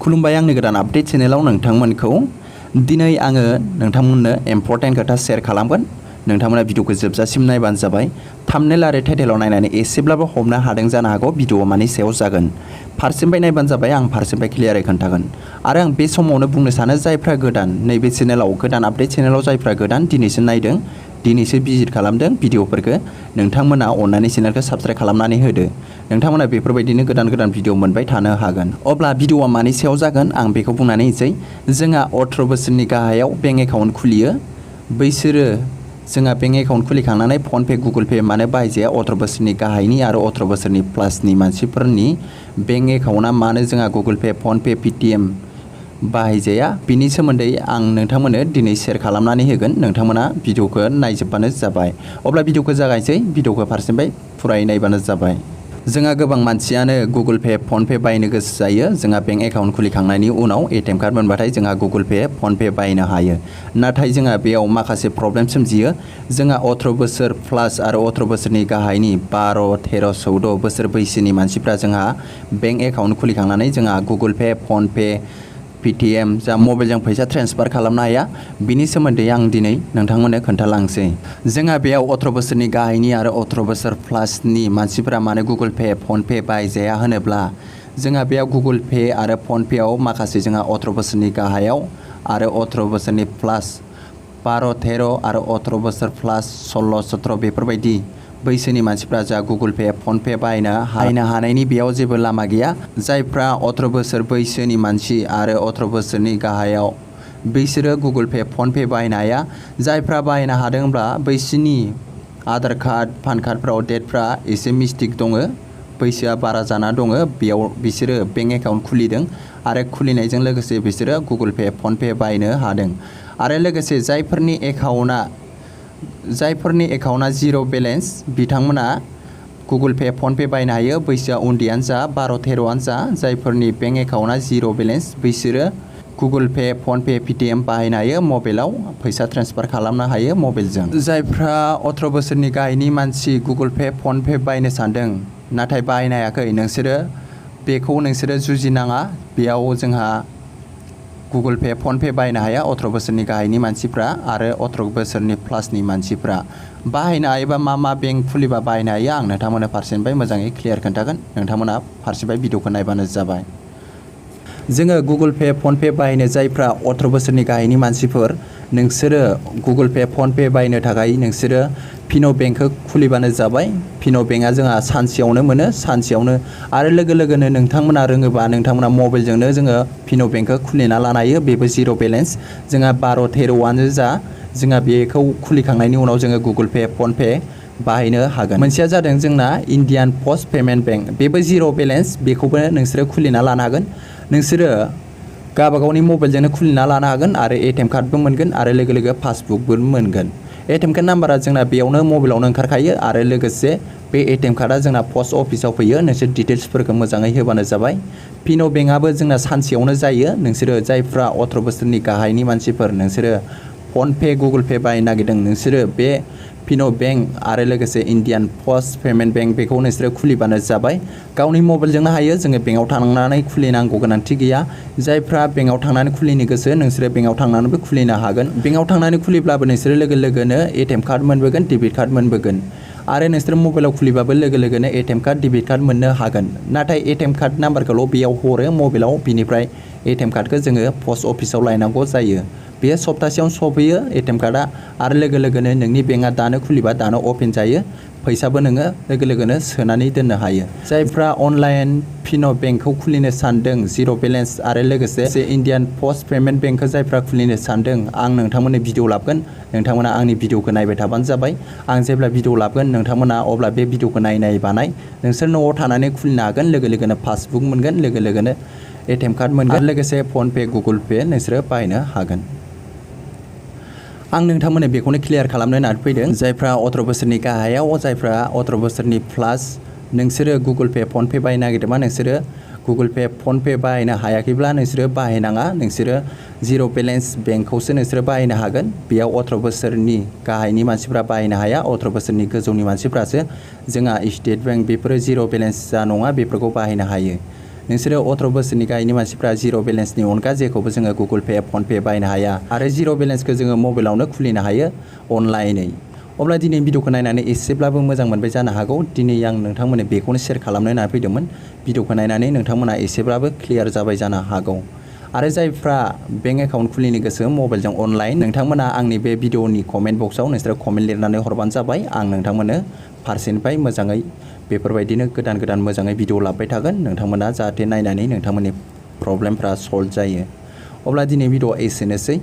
खुलुमबाय आंनि गोदान आपडेट चेनेलाव नोंथांमोनखौ दिनै आङो नोंथांमोननो इम्पर्टेन्ट खोथा शेयार खालामगोन। नोंथांमोना भिडिअखौ जोबजासिम नायबानो जाबाय। थाम्बनेल आरो टाइटेलाव नायनानै एसेब्लाबो हमनो हादों जानो हागौ भिडिअआ मानि सायाव जागोन। फारसेनिफ्राय नायबानो जाबाय, आं फारसेनिफ्राय क्लियारै खोन्थागोन। आरो आं बे समावनो बुंनो सानो जायफ्रा गोदान नैबे चेनेलाव गोदान आपडेट चेनेलाव जायफ्रा गोदान दिनैसो नायदों, दिनैसो भिजिट खालामदों भिडिअफोरखौ, नोंथांमोना अननानै चेनेलखौ साबस्क्राइब खालामनानै होदो। नोंथांमोना बेफोरबायदिनो गोदान गोदान भिडिअ मोनबाय थानो हागोन। अब्ला भिडिअआ मानि सायाव जागोन आं बेखौ बुंनानै होनोसै। जोंहा 18 बोसोरनि गाहायाव बेंक एकाउन्ट खुलियो, बैसोरो जोंहा बेंक एकाउन्ट खुलिखांनानै फनपे गुगोल पे मानो बाहायजाया? 18 बोसोरनि गाहायनि आरो 18 बोसोरनि प्लासनि मानसिफोरनि बेंक एकाउन्टआ मानो जोंहा गुगोल पे, फनपे, पेटिएम बाहायजाया? बिनि सोमोन्दै आं नोंथांमोननो दिनै शेयार खालामनानै होगोन। नोंथांमोना भिडिअखौ नायजोबबानो जाबाय। अब्ला भिडिअखौ जागायसै, भिडिअखौ फारसेनिफ्राय फुरायै नायबानो जाबाय। जोंहा गोबां मानसियानो गुगोल पे, फनपे बायनो गोसो जायो। जोंहा बेंक एकाउन्ट खुलिखांनायनि उनाव एटिएम कार्ड मोनबाथाय जोंहा गुगोल पे, फनपे बायनो हायो। नाथाय जोंहा बेयाव माखासे प्रब्लेम सोमजियो। जोंहा 18 बोसोर प्लास आरो 18 बोसोरनि गाहायनि 12, 13, 14 बोसोर बैसोनि मानसिफ्रा जोंहा बेंक एकाउन्ट खुलिखांनानै जोंहा गुगोल पे, फनपे, पेटिएम जा मबाइलजों फैसा ट्रेन्सफार खालामनो हाया। बिनि सोमोन्दै आं दिनै नोंथांमोननो खोन्थालांसै। जोंहा बेयाव 18 बोसोरनि गाहायनि आरो 18 बोसोर प्लासनि मानसिफोरा मानो गुगोल पे, फनपे बाहायजाया होनोब्ला जोंहा बेयाव गुगोल पे आरो फनपेआव माखासे जोंहा 18 बोसोरनि गाहायाव आरो 18 बोसोरनि प्लास 12, 13 आरो 18 बोसोर प्लास 16, 17 बेफोरबायदि बैसोनि मानसिफ्रा जा गुगोल पे, फनपे बाहायनो हानायनि बेयाव जेबो लामा गैया। जायफ्रा 18 बोसोर बैसोनि मानसि आरो 18 बोसोरनि गाहायाव बैसोरो गुगोल पे, फनपे बाहायनो हाया। जायफ्रा बाहायनो हादोंब्ला बैसोनि आधार कार्ड, पान कार्डफ्राव डेटफ्रा एसे मिस्टेक दङ, बैसोआ बारा जाना दङ। बेयाव बिसोरो बेंक एकाउन्ट खुलिदों आरो खुलिनायजों लोगोसे बिसोरो गुगोल पे, फनपे बाहायनो हादों। आरो लोगोसे जायफोरनि एकाउन्टआ जिर' बेलेन्स बिथांमोना गुगोल पे, फनपे बाहायनो हायो। बैसोआ उन्दैयानो जा 12, 13आनो जा, जायफोरनि बेंक एकाउन्टआ जिर' बेलेन्स बिसोरो गुगोल पे, फनपे, पेटिएम बाहायनो हायो। मबाइलाव फैसा ट्रेन्सफार खालामनो हायो मबाइलजों। जायफ्रा 18 बोसोरनि गाहायनि मानसि गुगोल पे, फनपे बाहायनो सानदों नाथाय बाहायनो हायाखै, नोंसोरो जुजिनाङा। बेयाव जोंहा गुगोल पे, फनपे बाहायनो हाया 18 बोसोरनि गाहायनि मानसिफ्रा आरो 18 बोसोरनि प्लासनि मानसिफ्रा। बाहायनो हायोबा मा बेंक खुलिबा बाहायनो हायो आं नोंथांमोननो फारसेनिफ्राय मोजाङै क्लियार खोन्थागोन। नोंथांमोना फारसेनिफ्राय भिडिअखौ नायबानो जाबाय। जोङो गुगोल पे, फनपे बाहायनो जायफ्रा 18 बोसोरनि गाहायनि मानसिफोर, नोंसोरो गुगोल पे, फनपे बाहायनो थाखाय नोंसोरो फिन' बेंकखौ खुलिबानो जाबाय। फिन' बेंकआ जोंहा सानसेयावनो मोनो, सानसेयावनो। आरो लोगोनो नोंथांमोना रोङोबा नोंथांमोना मबाइलजोंनो जोङो फिन' बेंकखौ खुलिना लानो हायो। बेबो जिर' बेलेन्स। जोंहा 12, 13आनो जा, जोंहा बेखौ खुलिखांनायनि उनाव जोङो गुगोल पे, फनपे बाहायनो हागोन। मोनसेया जादों जोंना इण्डियान पस्ट पेमेन्ट बेंक, बेबो जिर' बेलेन्स। बेखौबो नोंसोरो खुलिना लानो हागोन। नोंसोरो गावबागावनि मबाइलजोंनो खुलिना लानो हागोन आरो एटिएम कार्डबो मोनगोन आरो लोगो पासबुकबो मोनगोन। एटिएम कार्ड नाम्बारा जोंना बेयावनो मबाइलावनो ओंखारखायो आरो लोगोसे बे एटिएम कार्डआ जोंना पस्ट अफिसाव फैयो। नोंसोर डिटेल्सफोरखौ मोजाङै होबानो जाबाय। फिन' बेंकआबो जोंना सानसेयावनो जायो। नोंसोरो जायफ्रा 18 बोसोरनि गाहायनि मानसिफोर, नोंसोरो फनपे, गुगोल पे बाहायनो नागिरदों, नोंसोरो बे फिन' बेंक आरो लोगोसे इण्डियान पस्ट पेमेन्ट बेंक बेखौ नोंसोरो खुलिबानो जाबाय। गावनि मबाइलजोंनो हायो, जोङो बेंकआव थांनानै खुलिनांगौ गोनांथि गैया। जायफ्रा बेंकआव थांनानै खुलिनो गोसो नोंसोरो बेंकआव थांनानैबो खुलिनो हागोन। बेंकआव थांनानै खुलिब्लाबो नोंसोरो लोगोनो एटिएम कार्ड मोनबोगोन, डेबिट कार्ड मोनबोगोन। आरो नोंसोर मबाइलाव खुलिबाबो लोगोनो एटिएम कार्ड, डेबिट कार्ड मोननो हागोन। नाथाय एटिएम कार्ड नाम्बारखौल' बेयाव हरो मबाइलाव, बिनिफ्राय एटिएम कार्डखौ जोङो पस्ट अफिसाव लायनांगौ जायो। बेयो सप्तासेयावनो सफैयो एटिएम कार्डआ। आरो लोगोनो नोंनि बेंकआ दानो खुलिबा दानो अपेन जायो। फैसाबो नोङो लोगोनो सोनानै दोननो हायो। जायफ्रा अनलाइन फिन' बेंकखौ खुलिनो सानदों जिर' बेलेन्स आरो लोगोसे इण्डियान पस्ट पेमेन्ट बेंकखौ जायफ्रा खुलिनो सानदों, आं नोंथांमोननो भिडिअ लाबोगोन। नोंथांमोना आंनि भिडिअखौ नायबाय थाबानो जाबाय। आं जेब्ला भिडिअ लाबोगोन नोंथांमोना अब्ला बे भिडिअखौ नाय बानाय नोंसोर न'आव थानानै खुलिनो हागोन। लोगोनो पासबुक मोनगोन, लोगोनो एटिएम कार्ड मोनगोन, लोगोसे फनपे, गुगोल पे नोंसोरो बाहायनो हागोन। आं नोंथांमोननो बेखौनो क्लियार खालामनो होननानै फैदों। जायफ्रा 18 बोसोरनि गाहायाव, जायफ्रा 18 बोसोरनि प्लास, नोंसोरो गुगोल पे, फनपे बाहायनो नागिरदोंबा नोंसोरो गुगोल पे, फनपे बाहायनो हायाखैब्ला नोंसोरो बाहायनाङा। नोंसोरो जिर' बेलेन्स बेंकखौसो नोंसोरो बाहायनो हागोन। बेयाव 18 बोसोरनि गाहायनि मानसिफ्रा बाहायनो हाया। 18 बोसोरनि गोजौनि मानसिफ्रासो जोंहा स्टेट बेंक बेफोरो जिर' बेलेन्स जा नङा बेफोरखौ बाहायनो हायो। नोंसोरो 18 बोसोरनि गाहायनि मानसिफ्रा जिर' बेलेन्सनि अनगा जेखौबो जोङो गुगोल पे फन पे बायनो हाया आरो जिर' बेलेन्सखौ जोङो मबाइलावनो खुलिनो हायो अनलाइनै। अब्ला दिनै भिडिअखौ नायनानै एसेब्लाबो मोजां मोनबाय जानो हागौ। दिनै आं नोंथांमोननो बेखौनो शेयार खालामनो होननानै फैदोंमोन। भिडिअखौ नायनानै नोंथांमोना एसेब्लाबो क्लियार जाबाय जानो हागौ। आरो जायफ्रा बेंक एकाउन्ट खुलिनो गोसो मबाइलजों अनलाइन, नोंथांमोना आंनि बे भिडिअनि कमेन्ट बक्सआव नोंसोरो कमेन्ट लिरनानै हरबानो जाबाय। आं नोंथांमोननो फारसेनिफ्राय मोजाङै बेफोरबायदिनो गोदान मोजाङै भिडिअ लाबोबाय थागोन। नोंथांमोना जाहाथे नायनानै नोंथांमोननि प्रब्लेमफ्रा सल्भ जायो। अब्ला दिनै भिडिअआ एसेनोसै।